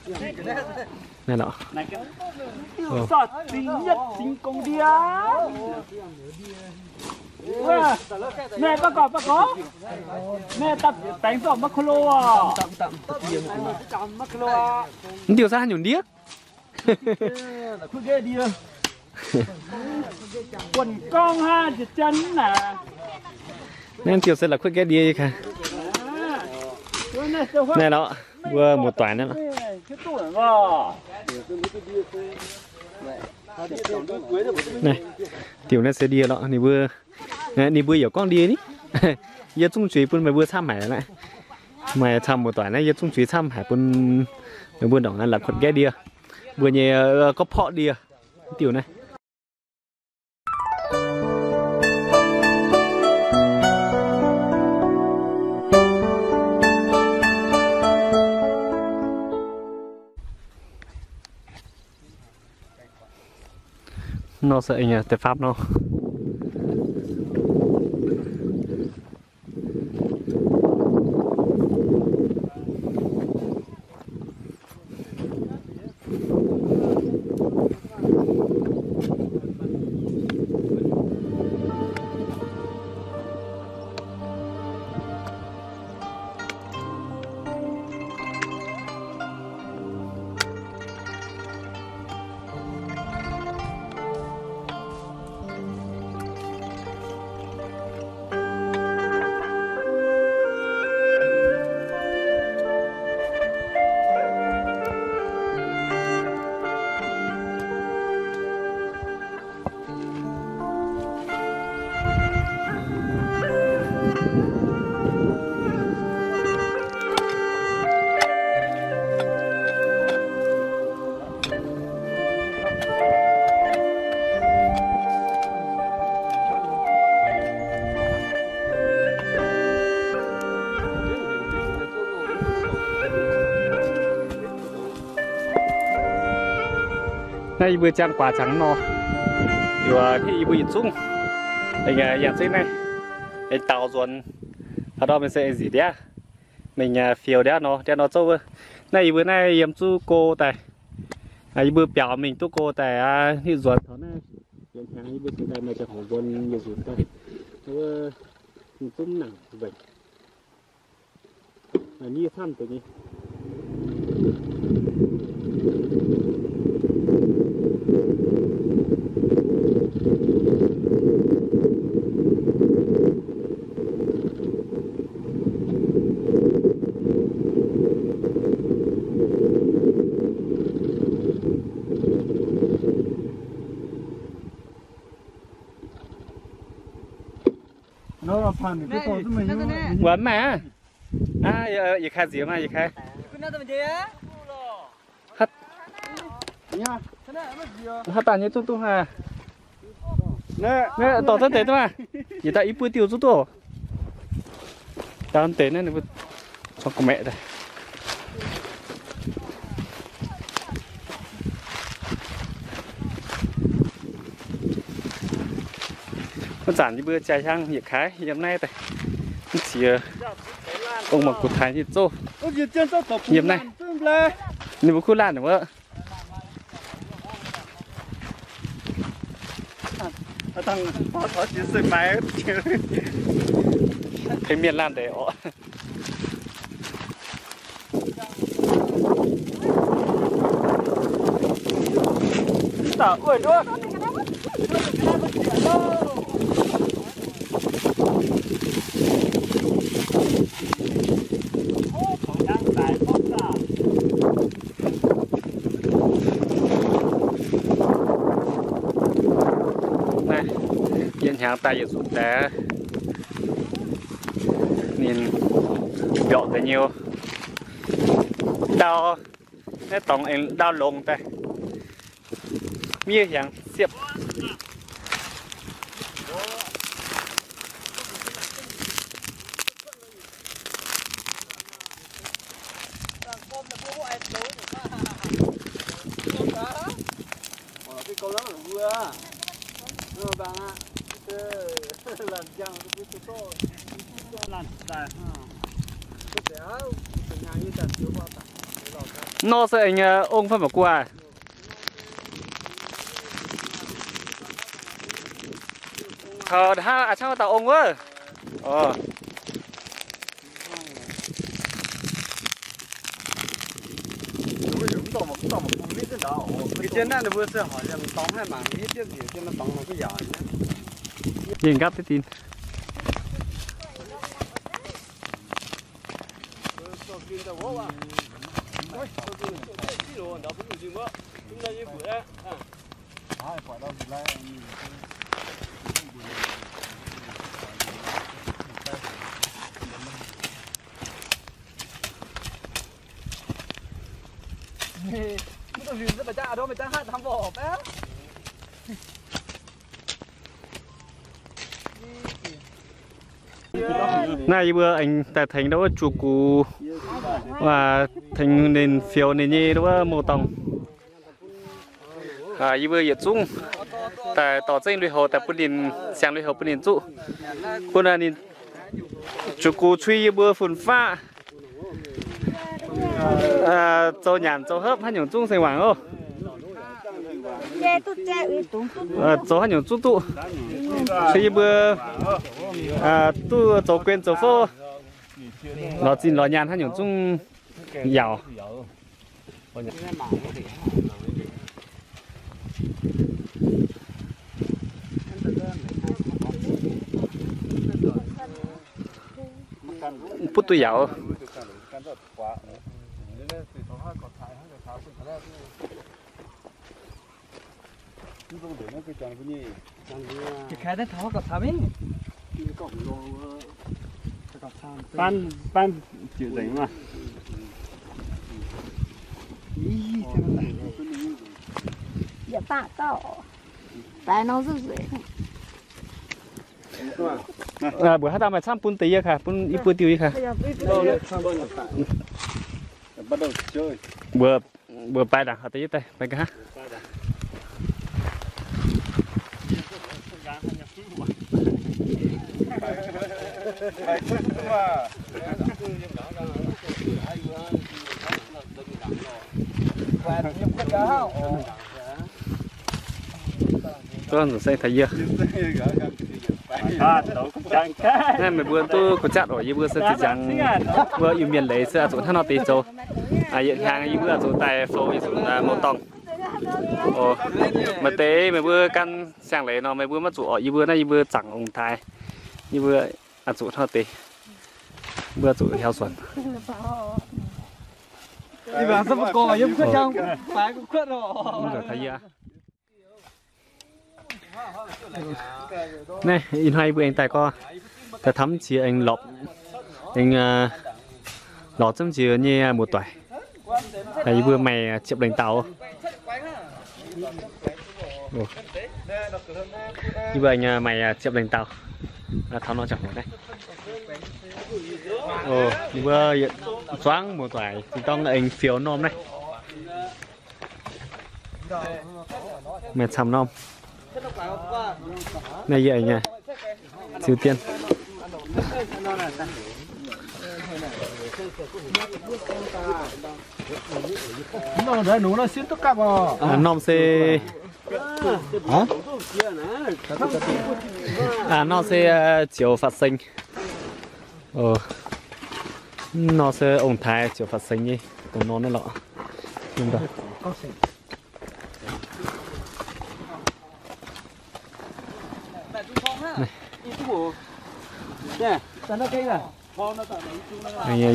Naaiv lorqc. Diuh sortv zingx yietv zingx gong ndie. Naaiv baav gorx, baav gorx. Naaiv dapv baengx zorqv maiv ko lo oc. Mv diuh saah haaix nyungc ndie? Buonc gorngv hnangv jiex jienv naaic. Naaiv diuh se la'kuotv gaeqv ndie kaaix. Naaiv lorqc, mbuo muoz-doic naaiv lorqc. Naaiv, diuh naaiv se ndie lorqc, ninh mbuo, ninh mbuo yaac gorngv ndie ni. Yie zungv zuiz bun meih mbuo camv haic naaiv. Maaih camv muoz-doic naaiv, yie zungv zuiz camv haic bun meih mbuo ndongc naaiv la'kuotv gaeqv ndie. Mbuo nyei, aa, gorqv-porqv ndie. Diuh naaiv. Nor se aengx deix faam nor. Naaiv yie mbuo jangx guaax jangx nor, yuoz hitv yie mbuo yietc zungv yangh zengv naaiv, daaux nzuonx, haaix ndau mingh se nziec ndiav, mingh fioux ndiav nor, ndiav nor zouv wuov. Naaiv yie mbuo naaiv yiem zuqc go daaih, yie mbuo biaux mingh duqv go daaih aqv, hitv nzuonx taux naaiv, yietc hnyangx yie mbuo cingx daaih maaih ziangh hoc nzuonx yietc nzunc daaih, wuov, zungv nangc nzengc. Wuonx maiv aqv. Aa, yietc kaaix nziex maah, yietc kaaix. Haaix dauh nyei zungv duqv haic. Naaiv dorh zunv deix duqv maah. Yietc dauh i buo diuh zungv duqv. Dauh deix naaiv ninh mbuo cong ga'maeqc daaih. Wuov zanc yie mbuo jaa-hnyangx yietc kaaix yiem naaiv daaih, mv ziex ong mangc gux taaix nyei zouv yiem naaiv. Ninh mbuo kuv laanh wuov. Tengx mienh laanh deix oc. Naaiv, yietc hnyangx daaih yietc zungv deix, ninh mbiorqc deix nyei ndau, naaiv dorngx aengx ndau longx daaih, miev hiaangx siepv. Nor se aengx ong fai mangc guaax. Taux hnangv a'cangv dauh ong wuov. Yie nqaapv deix dinh. Naaiv yie mbuo aengx daaih tengx ndau wuov juv gux, tengx ninh fioux ninh nyei ndau wuov mouc dorngh. Yie mbuo yietc zungv daaih dorh zengv lui-houx daaih bun ninh, siang lui-houx bun ninh zuqv, bun ninh juv gux cui yie mbuo fun-faqv. Zoux nyanc zoux hopv haaix nyungc zungv seng wangc oc. Zoux haaix nyungc zungv duqv. Cui yie mbuo duqv zoux guen zoux fouv, lorz zinh lorz nyaanh haaix nyungc zungv yaauc. Butv duqv yaauc. Mbuox haaix dauh maaih camv bun deix yie kaax, bun i buo diuh yie kaax. Mbuox, mbuox baaix ndaangc, deix yie daaih baaix nqa'haav. Duqv nzunc seng taux yie. Naaiv meih mbuo duqv gu'jatv oc. Yie mbuo se zinh nzaangc mbuo Iu-Mienh leiz se oix zuqc hnangv nor deix zoux. Yietc hnyangx yie mbuo oix zuqc daaih fou yietc zungv mouc dorngh. Maaih deix meih mbuo gan siang-leiz nor meih mbuo maiv zuqc oc. Yie mbuo naaiv yie mbuo zaangc ong-taaix, yie mbuo oix zuqc hnangv nor deix, mbuo zuqc hiaaux suonc. Naaiv ih hnoi yie mbuo aengx daaih gorngv, daaih taux mv qiex aengx lorpc, aengx lorz zungv nziex nyei muoz-doic. Yie mbuo maaih ziepc lengh dauh. Yie mbuo maaih ziepc lengh dauh. Taux nor ziangh hoc naaiv, yie mbuo zuangx muoz-doic zinh dorng aengx fioux norm naaiv. Maaih camv norm. Naaiv yie aengx ziux dien. Norm se, norm se ziouc fatv seng. Nor se ong-taaix ziouc fatv seng nyei, dongh nor naaiv lorqc.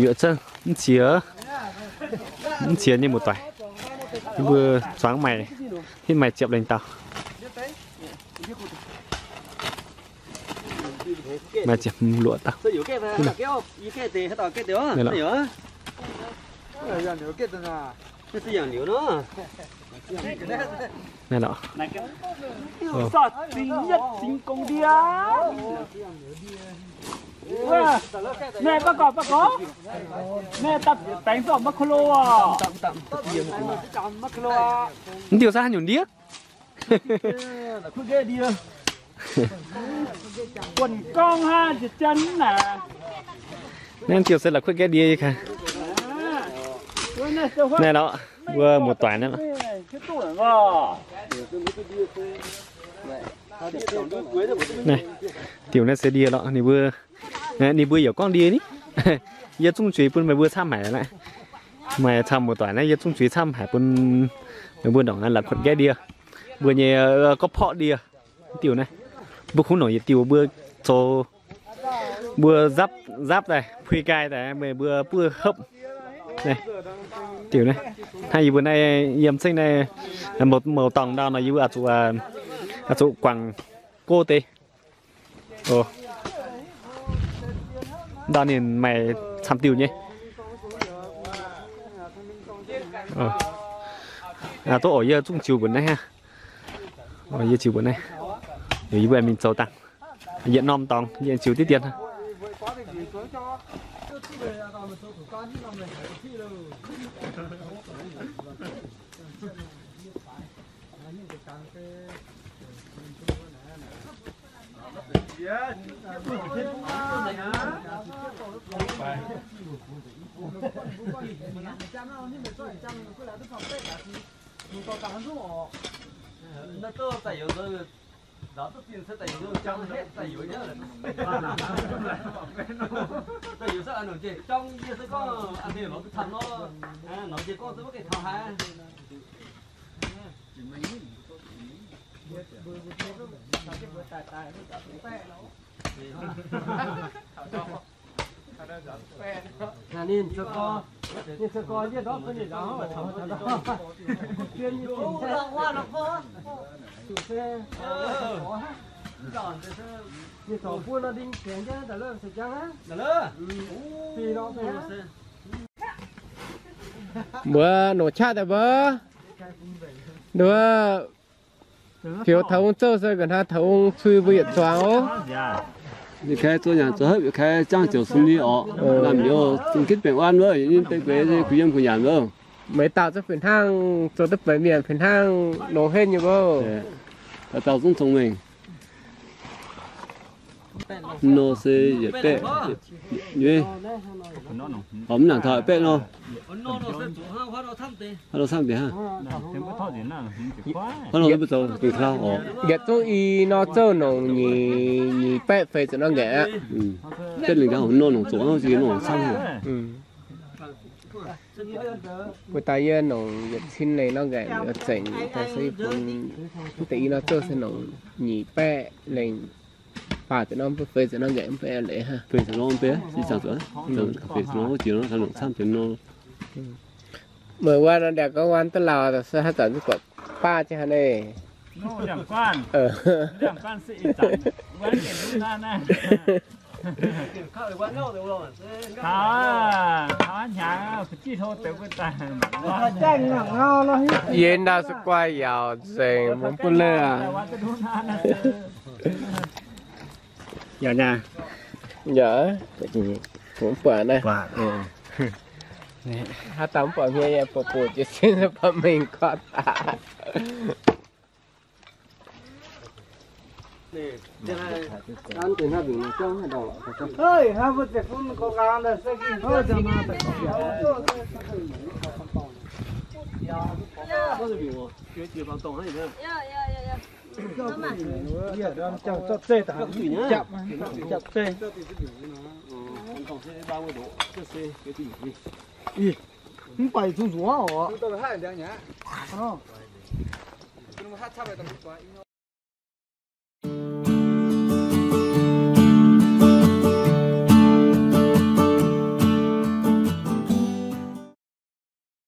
Yuoqc zengv mv qiex, mv qiex nyei muoz-doic. Yie mbuo zuangx maaih, hitv maaih ziepc lengh dauh. Maaih ziepc hmz luoqc dauh. Naaiv lorqc. Mv diuh se haaix nyungc ndiev? Naaiv diuh se la'kuqv gaeqv ndie kaax. Naaiv lorqc, mbuo muoz-doic naaiv lorqc. Naaiv, diuc naaiv se ndie lorqc, ninh mbuo, ninh mbuo yaac gorngv ndie ni. Yie zungv zuiz bun meih mbuo camv haic naaiv. Meih camv muoz-doic naaiv, yie zungv zuiz camv haic bun meih mbuo ndongc naaiv la'kuotv nqaeqv ndie. Mbuo nyei gorqv-porqv ndie. Diuh naaiv, mbuo kungx nongc yietc diuh mbuo zoux, mbuo nzapv, nzapv daaih, puix nqaai daaih, meih mbuo buov hopv. Naaiv, diuh naaiv, hnangv yie mbuo naaiv yiem zengv naaiv, mouc, mouc dorngh ndau nor, yie mbuo oix zuqc, oix zuqc guangc gov deix. O, ndau ninh maaih camv diuh nyei. Duqv oc, yie zungv ziux mbuoqc naaiv aqv. Yie ziux mbuoqc naaiv. Yie mbuo mingh zoux dangh. Yietc norm dorngx yie ziux diqv dien. Ninh za'gengh, ninh za'gengh yie ndortv bun ninh nzaaux, taux, taux, taux, ninh zorc buo nor ndin tengx jienv daaih lov se jangv aqv. Mbuo nongc qaqv daaih mbuo, nduov, Fiou taux ong zouv se nqa'haav taux ong cui mbuo yietc zuangx oc. Ninh kaaix zuov nyanc zoux hopv, kaaix jangv ziouc sung ni oc. Naamh nyouz zungv gitv baengh orn wuov, ninh deix gueix se kuh yiem kuh nyanc wuov. Meih dauh zungv fih hnangv zoux duqv benx mienh fih hnangv nongx henv nyei wuov. Dauh zungv cong-mengh. Nor se yietc baeqv nyei. Horpc mv nangc taux yietc baeqv nor. Haaix nor camv deix hnangv. Haaix nor mbuo zoux dingc klau oc. Yietc zungv i nor zouv nongc nyic, nyic baeqv feix ziepc norm nqaeqv aqv. Baeqv lengh gaax nor nongc zoqc hnangv se nor camv haic. Mbuo daaih yie nongc yietc cin lengh norm nqaeqv zengc daaih se bun mv deix i nor zouv se nongc nyic baeqv lengh faah ziepc norm, feix ziepc norm nqaeqv mv bei leiz hnangv. Feix ziepc norm mv bei, i zangc zuqc, feix ziepc norm jiex nor, nongc camv deix nor. Meih wuov nor ndiangx gorngv wuov duqv lauh se haaix zanc duqv buatc baav jienv haaix nyungc. Yie ndau se guai yaauc nzengc, mv bun leiz aqv. Yaac, mv buatc naaiv. Haaix dauh mv buatc hmien yaac buatc buatc jiez sin buatc mingh gorqv daaih. Mv baac zungv nzuonx oc.